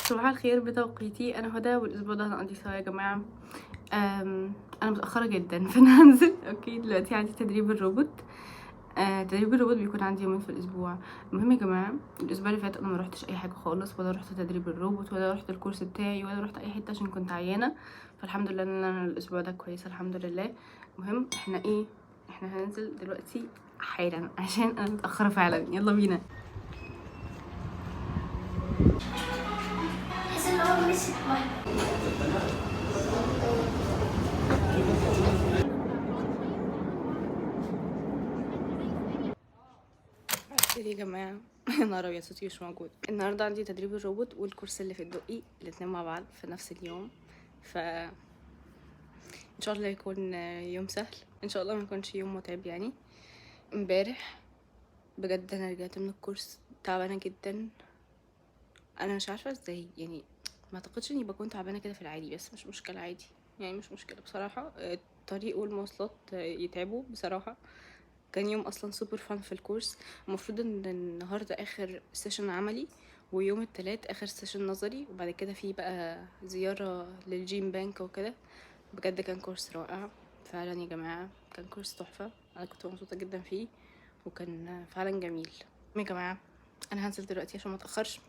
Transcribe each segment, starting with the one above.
صباح الخير بتوقيتي. انا هدى، والاسبوع ده هنقضي سوا يا جماعة. انا متاخرة جدا فانا هنزل. okay، دلوقتي عندي تدريب الروبوت. تدريب الروبوت بيكون عندي يومين في الاسبوع. المهم يا جماعة، الاسبوع اللي فات انا ما روحتش اي حاجة خالص، ولا رحت تدريب الروبوت، ولا رحت الكورس بتاعي، ولا رحت اي حتة عشان كنت عيانه. فالحمد لله ان انا الاسبوع ده كويسة الحمد لله. المهم احنا ايه، احنا هننزل دلوقتي حالا عشان انا متاخرة فعلا. يلا بينا. تحس ان هو مسك واحدة. يا جماعة، يا نهار ابيض، صوتي مش موجود. النهارده عندي تدريب الروبوت والكورس اللي في الدقي، الاتنين مع بعض في نفس اليوم. ف ان شاء الله يكون يوم سهل، ان شاء الله ما يكونش يوم متعب. امبارح بجد انا رجعت من الكورس تعبانة جدا. انا مش عارفه ازاي، ما اعتقدش اني بكون تعبانة كده في العادي، بس مش مشكلة عادي، مش مشكلة بصراحة. الطريق والمواصلات يتعبوا بصراحة. كان يوم اصلا super fun في الكورس. المفروض ان النهارده اخر session عملي، ويوم التلات اخر session نظري، وبعد كده في بقى زيارة لل gene bank وكده. بجد كان كورس رائع فعلا يا جماعة، كان كورس تحفة، انا كنت مبسوطة جدا فيه وكان فعلا جميل. يا جماعة انا هنزل دلوقتي عشان ما اتاخرش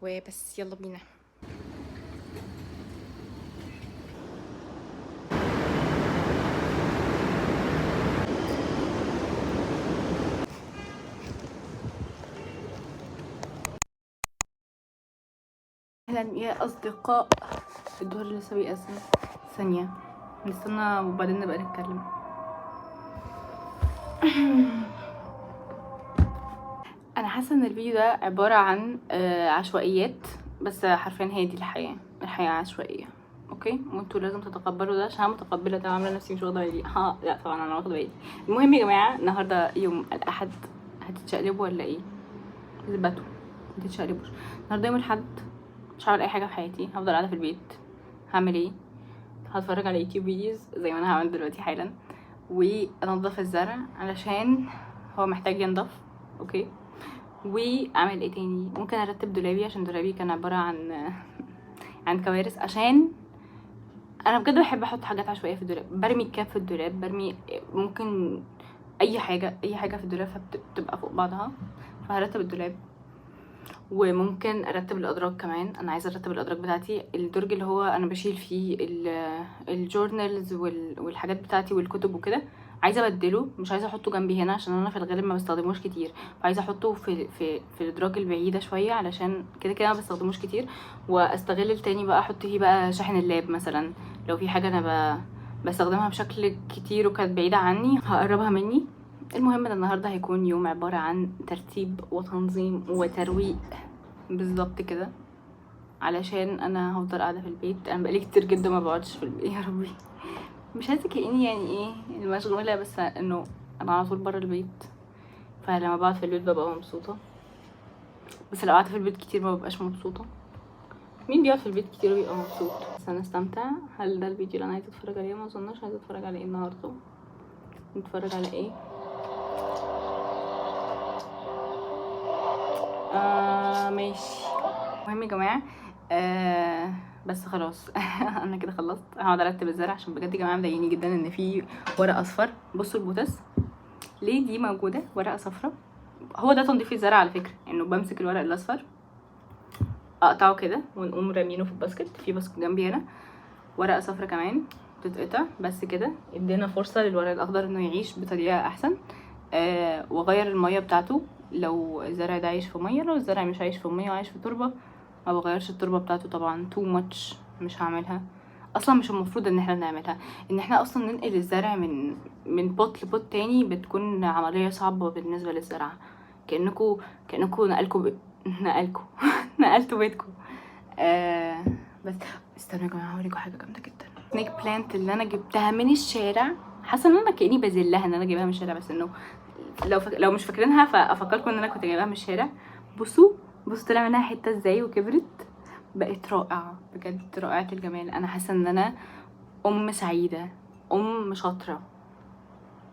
وبس، يلا بينا. اهلا يا اصدقاء، الظهر لسه بيأذن، ثانية نستنى وبعدين نبقى نتكلم. انا حاسه ان الفيديو ده عبارة عن عشوائيات، بس حرفيا هي دي الحياة، الحياة عشوائية. okay، وانتوا لازم تتقبلوا ده عشان انا متقبله ده وعامله نفسي مش واخده بالي. لا طبعا انا واخده بالي. المهم يا جماعة، النهارده يوم الاحد، هتتشقلبوا ولا ايه؟ اثبتوا ما تتشقلبوش. النهارده يوم الاحد، مش هعمل اي حاجة في حياتي، هفضل قاعدة في البيت. هعمل ايه؟ هتفرج على YouTube videos زي ما انا هعمل دلوقتي حالا، وانضف الزرع علشان هو محتاج ينضف. okay، واعمل ايه تاني؟ ممكن ارتب دولابي عشان دولابي كان عبارة عن كوارث، عشان انا بجد بحب احط حاجات عشوائية في الدولاب. برمي الكاب في الدولاب، برمي ممكن اي حاجة، اي حاجة في الدولاب، فبتبقى فوق بعضها. فهرتب الدولاب، وممكن ارتب الادراج كمان. انا عايزه ارتب الادراج بتاعتي، الدرج اللي هو انا بشيل فيه ال journals والحاجات بتاعتي والكتب وكده، عايزه ابدله، مش عايزه احطه جنبي هنا عشان انا في الغالب ما بستخدموش كتير، فعايزه احطه في الادراج البعيدة شوية علشان كده كده ما بستخدموش كتير، واستغل التاني بقى احط فيه بقى شاحن ال lap مثلا، لو في حاجة انا بستخدمها بشكل كتير وكانت بعيدة عني هقربها مني. المهم ان النهارده هيكون يوم عبارة عن ترتيب وتنظيم وترويق بالظبط كده، علشان انا هفضل قاعدة في البيت. انا بقالي كتير جدا ما بقعدش في البيت يا ربي، مش عايزه كاني ايه المشغوله، بس انه انا على طول بره البيت، فلما بقعد في البيت ببقى مبسوطة، بس لو قعدت في البيت كتير ما ببقاش مبسوطة. مين بيقعد في البيت كتير وبيبقى مبسوط؟ بس انا استمتع. هل ده الفيديو اللي انا عايزه اتفرج عليه؟ ما اظنش. عايزه اتفرج على ايه النهارده؟ نتفرج على ايه؟ ماشي. المهم يا جماعة، بس خلاص انا كده خلصت. هقعد ارتب الزرع عشان بجد يا جماعة مضايقني جدا ان في ورق اصفر. بصوا البوتس ليه دي موجودة ورقة صفرا؟ هو ده تنظيف الزرع على فكرة، انه بمسك الورق الاصفر اقطعه كده ونقوم رامينه في ال basket. في basket جنبي هنا ورقة صفرا كمان تتقطع، بس كده ادينا فرصة للورق الاخضر انه يعيش بطريقة احسن. واغير المية بتاعته لو الزرع ده عايش في مية، لو الزرع مش عايش في مية وعايش في تربه ما بغيرش التربة بتاعته طبعا. too much مش هعملها اصلا، مش المفروض ان احنا بنعملها، ان احنا اصلا ننقل الزرع من pot ل pot تاني، بتكون عملية صعبة بالنسبة للزرع، كانكو نقلكو نقلكو نقلتوا بيتكو. بس استنوا يا جماعة هوريكم حاجة جامدة جدا. snake plant اللي انا جبتها من الشارع، حاسه ان انا كاني بذلها ان انا جايباها من الشارع، بس انه لو مش فاكرينها فافكركم ان انا كنت جايباها من الشارع. بصوا طلع منها حتة ازاي وكبرت، بقت رائعة بجد، رائعة الجمال. انا حاسه ان انا ام سعيدة، ام شاطرة،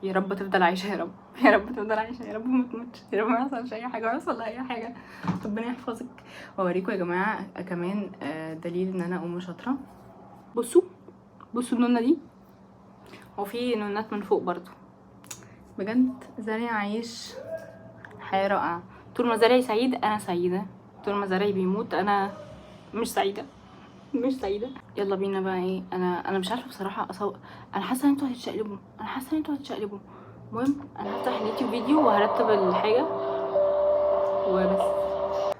يا رب تفضل عايشه يا رب. يا رب تفضل عايشه، يا رب ما تموتش، يا رب ما يحصلش اي حاجة ويحصل لها اي حاجه، ربنا يحفظك. واوريكم يا جماعة كمان دليل ان انا ام شاطره. بصوا بصوا النونه دي، وفي نونات من فوق برضو. بجد زرعي عايش حياة رائعه. طول ما زرعي سعيد انا سعيده، طول ما زرعي بيموت انا مش سعيده، مش سعيده. يلا بينا بقى. ايه، انا مش عارفه بصراحة اصور، انا حاسه ان انتوا هتتشقلبوا، انا حاسه ان انتوا هتتشقلبوا. المهم انا هفتح اليوتيوب فيديو وهرتب الحاجة وبس.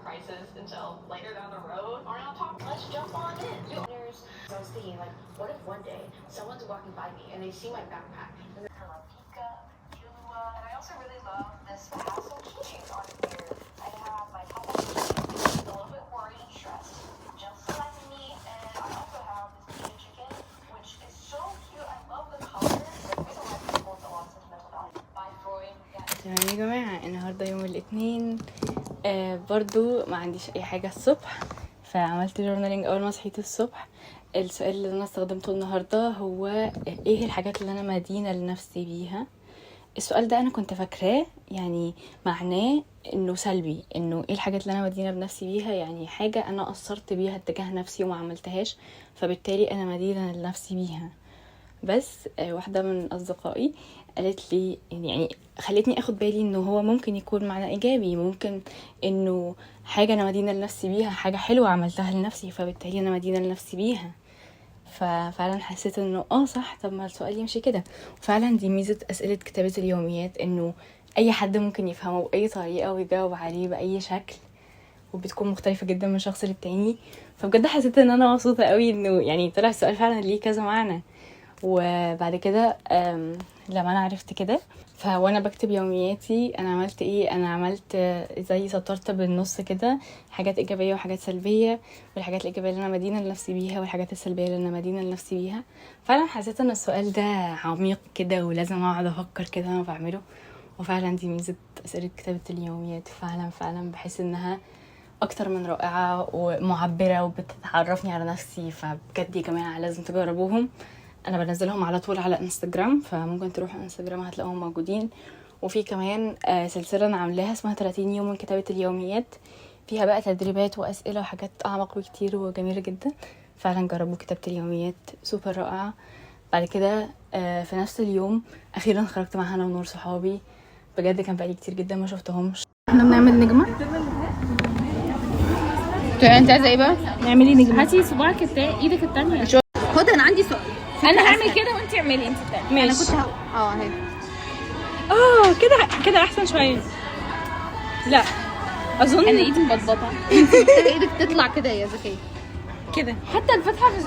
Prices until later down the road are on top. Let's jump on in. You So I was thinking, like, what if one day someone's walking by me and they see my backpack and I love Pika, Kahlua, and I also really love this castle keychain on here. I have my couple a little bit worried and stressed, just like me. And I also have this Pika chicken, which is so cute. I love the colors. The reason why it holds a lot of sentimental value. By Freud. Yeah. تمام يا جماعة، النهاردة يوم الاثنين. برضو ما عنديش اي حاجة الصبح، فعملت journaling اول ما صحيت الصبح. السؤال اللي انا استخدمته النهاردة هو ايه الحاجات اللي انا مدينة لنفسي بيها. السؤال ده انا كنت فاكراه يعني معناه انه سلبي، انه ايه الحاجات اللي انا مدينة بنفسي بيها، يعني حاجة انا قصرت بيها اتجاه نفسي وما عملتهاش، فبالتالي انا مدينة لنفسي بيها. بس واحدة من أصدقائي قالت لي، يعني خلتني اخد بالي انه هو ممكن يكون معنى ايجابي، ممكن انه حاجة انا مدينة لنفسي بيها حاجة حلوة عملتها لنفسي، فبالتالي انا مدينة لنفسي بيها. ففعلا حسيت انه صح، طب ما السؤال يمشي كده. وفعلا دي ميزة اسئلة كتابة اليوميات، انه اي حد ممكن يفهمه بأي طريقة ويجاوب عليه بأي شكل، وبتكون مختلفة جدا من شخص للتاني. فبجد حسيت ان انا مبسوطة قوي انه يعني طلع السؤال فعلا ليه كذا معنى. وبعد كده لما انا عرفت كده، فوانا بكتب يومياتي انا عملت ايه؟ انا عملت زي سطرت بالنص كده حاجات ايجابية وحاجات سلبيه، والحاجات الايجابية اللي انا مدينة لنفسي بيها والحاجات السلبية اللي انا مدينة لنفسي بيها. فعلا حسيت ان السؤال ده عميق كده ولازم اقعد افكر كده وانا بعمله. وفعلا دي ميزة اسئلة كتابه اليوميات، فعلا فعلا بحس انها اكتر من رائعة ومعبره وبتعرفني على نفسي. فبجد يا جماعة لازم تجربوهم. انا بنزلهم على طول على انستجرام، فممكن تروحوا انستجرام هتلاقوهم موجودين. وفي كمان سلسلة انا عاملاها اسمها 30 يوم من كتابه اليوميات، فيها بقى تدريبات واسئلة وحاجات اعمق بكتير وجميلة جدا. فعلا جربوا كتابه اليوميات، سوبر رائعه. بعد كده في نفس اليوم اخيرا خرجت مع هنا ونور صحابي، بجد كان بقالي كتير جدا ما شفتهمش. احنا بنعمل نجمه. انت عايزه ايه بقى؟ نعملي نجمه. هاتي صباعك التاني، ايدك التانية. خد، انا عندي سؤال. انا هعمل كده وانت اعملي انت التانية. انا ماشي. كنت اهي. كده كده احسن شويه. لا اظن انا ايدي مبطبطة. محتاجه ايدك تطلع كده يا زكية. كده. حتى الفتحة مش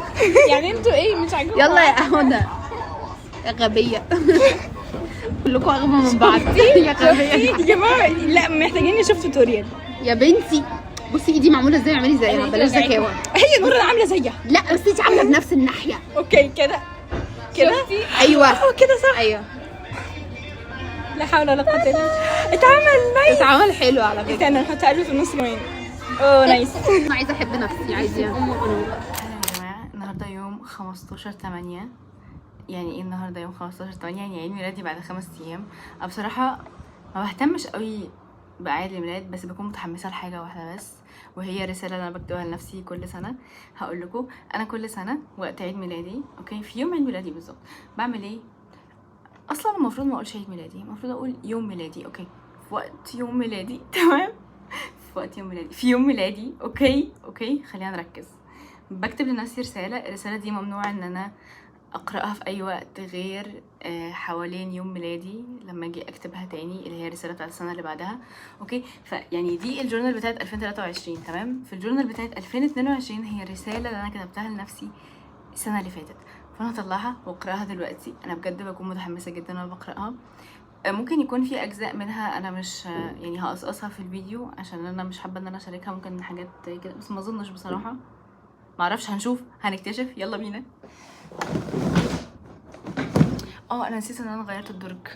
يعني انتوا ايه مش عاجبكم؟ يلا يا هدى يا غبية، كلكم اغبى من بعض يا غبية. يا جماعة لا، محتاجين نشوف tutorial. يا بنتي بصي ايدي معمولة ازاي، اعملي زيها، أنا بلاش إيدي وجعتني. ذكاوه. هي نور عامله زيها. لا بس انت عامله بنفس الناحية. okay كده كده. ايوه. كده صح. ايوه. لا حول ولا قوة الا بالله، اتعمل nice. اتعمل حلو على فكره. استنى نحط قلب في النص كمان. oh nice. انا عايزه احب نفسي، عايزه. اهلا يا جماعه، النهارده يوم 15/8. يعني ايه النهارده يوم 15/8؟ يعني عيد ميلادي بعد 5 ايام. انا بصراحة ما بهتمش قوي باعياد الميلاد، بس بكون متحمسة لحاجة واحدة بس، وهي رسالة اللي انا بكتبها لنفسي كل سنه. هقول لكم، انا كل سنة وقت عيد ميلادي، okay، في يوم عيد ميلادي بالظبط بعمل ايه؟ اصلا المفروض ما اقولش عيد ميلادي، المفروض اقول يوم ميلادي. okay، في وقت يوم ميلادي، تمام، في وقت يوم ميلادي، في يوم ميلادي، okay okay، خلينا نركز. بكتب لنفسي رسالة. الرسالة دي ممنوع ان انا اقرأها في اي وقت غير حوالين يوم ميلادي لما اجي اكتبها تاني، اللي هي الرسالة بتاعت السنة اللي بعدها. okay، فيعني دي ال journal بتاعت 2023، تمام. في ال journal بتاعت 2022 هي الرسالة اللي انا كتبتها لنفسي السنة اللي فاتت، فانا هطلعها واقراها دلوقتي. انا بجد بكون متحمسة جدا وانا بقراها. ممكن يكون في اجزاء منها انا مش يعني هقصقصها في الفيديو عشان انا مش حابة ان انا اشاركها، ممكن حاجات كده، بس ما اظنش بصراحه، معرفش، هنشوف هنكتشف. يلا بينا. انا نسيت ان انا غيرت الدرج،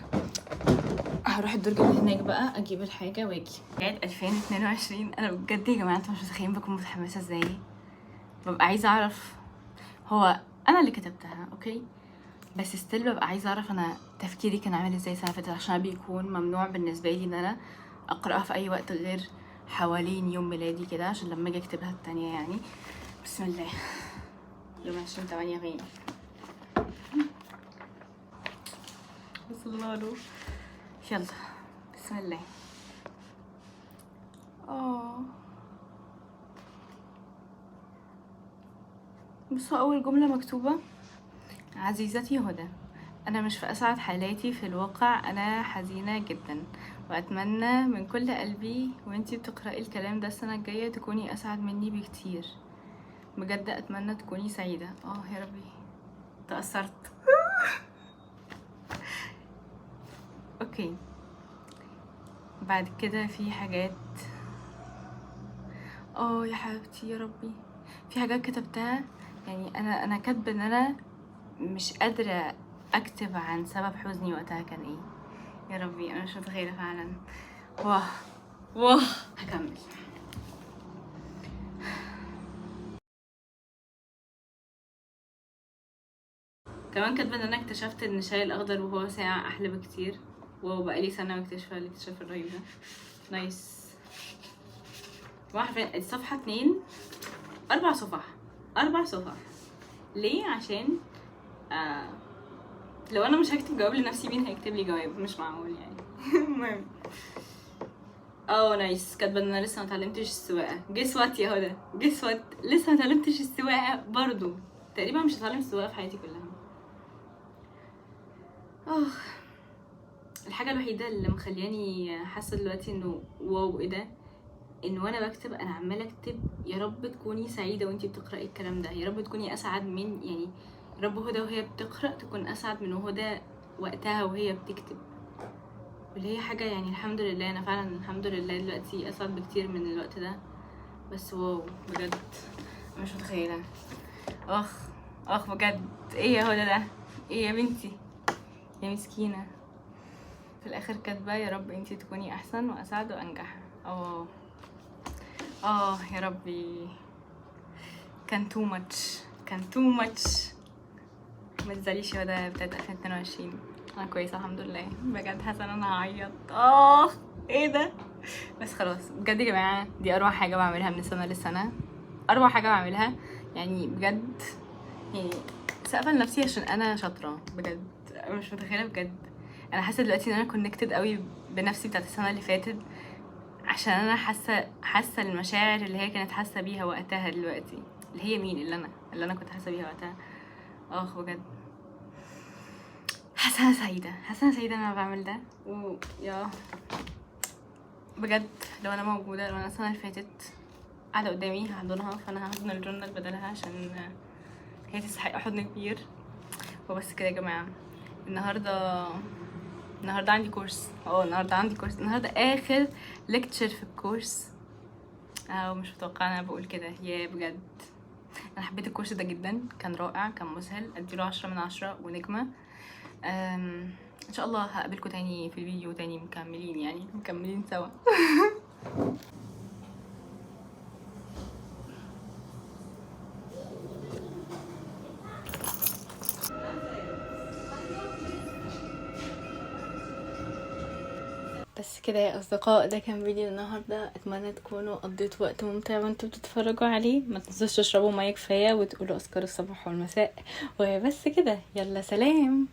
هروح الدرج اللي هناك بقى اجيب الحاجة واجي. بتاعت 2022، انا بجد يا جماعة انتوا مش متخيلين بكون متحمسة ازاي، ببقى عايزه اعرف هو انا اللي كتبتها. okay. بس still ببقى عايزه اعرف انا تفكيري كان عامل ازاي السنة اللي فاتت، عشان بيكون ممنوع بالنسبة لي ان انا اقراها في اي وقت غير حوالين يوم ميلادي كده، عشان لما اجي اكتبها التانية يعني. بسم الله، يوم 20/8 غير وصلنا له. يلا بسم الله. بصوا، اول جملة مكتوبة: عزيزتي هدى، انا مش في اسعد حالاتي، في الواقع انا حزينة جدا، واتمنى من كل قلبي وانتي بتقرأي الكلام ده السنة الجاية تكوني اسعد مني بكتير. بجد اتمنى تكوني سعيدة. يا ربي تأثرت. okay، بعد كده في حاجات، يا حبيبتي يا ربي، في حاجات كتبتها يعني انا كاتبه ان انا مش قادرة اكتب عن سبب حزني وقتها كان ايه. يا ربي انا مش متخيله فعلا. واه واه، هكمل. كمان كاتبه ان انا اكتشفت ان الشاي الاخضر وهو ساقع احلى بكتير. wow، بقالي سنة مكتشفه الاكتشاف الرهيب ده. nice. حرفيا الصفحة 2 4 صفح، 4 صفح. ليه؟ عشان لو انا مش هكتب جواب لنفسي مين هيكتب لي جواب؟ مش معقول يعني. المهم nice. كاتبه ان انا لسه ما اتعلمتش السواقة. guess what يا هدى، guess what، لسه ما اتعلمتش السواقة برضو. تقريبا مش هتعلم السواقة في حياتي كلها. الحاجة الوحيدة اللي مخلياني حاسه دلوقتي انه wow ايه ده، ان وانا بكتب انا عماله اكتب يا رب تكوني سعيدة وانتي بتقراي الكلام ده، يا رب تكوني اسعد من، يعني يا رب هدى وهي بتقرا تكون اسعد من هدى وقتها وهي بتكتب. واللي هي حاجة يعني الحمد لله، انا فعلا الحمد لله دلوقتي اسعد بكتير من الوقت ده. بس wow بجد مش متخيله. اخ بجد، ايه يا هدى ده؟ ايه يا بنتي يا مسكينه؟ في الاخر كاتبه يا رب انتي تكوني احسن واسعد وانجح. يا ربي، كان too much، كان too much. ما تزعليش يا هدى بتاعت 2022، انا كويسة الحمد لله. بجد حاسه ان انا هعيط. ايه ده؟ بس خلاص بجد يا جماعة، دي اروع حاجة بعملها من سنة للسنة، اروع حاجة بعملها يعني بجد. يعني سقفه لنفسي عشان انا شاطرة بجد، مش متخيله بجد. انا حاسه دلوقتي ان انا connected قوي بنفسي بتاعت السنة اللي فاتت، عشان انا حاسه المشاعر اللي هي كانت حاسه بيها وقتها دلوقتي، اللي هي مين؟ اللي انا كنت حاسه بيها وقتها. بجد حاسه سعيدة، حاسه سعيدة ان انا بعمل ده. ويا بجد لو انا موجودة، لو انا السنة اللي فاتت قاعدة قدامي هحضنها، فانا هحضن ال journal بدلها عشان هي تستحق حضن كبير. وبس كده يا جماعة، النهارده عندي course. النهارده عندي course، النهارده اخر lecture في ال course. مش متوقعه انا بقول كده، يا بجد انا حبيت ال course ده جدا، كان رائع، كان مذهل، اديله 10 من 10 ونجمه. ان شاء الله هقابلكم تاني في الفيديو تاني، مكملين يعني، مكملين سوا. بس كده يا اصدقاء، ده كان فيديو النهارده. اتمنى تكونوا قضيتوا وقت ممتع وانتوا بتتفرجوا عليه. ما تنسوش تشربوا مية كفاية وتقولوا اذكار الصباح والمساء. وبس كده، يلا سلام.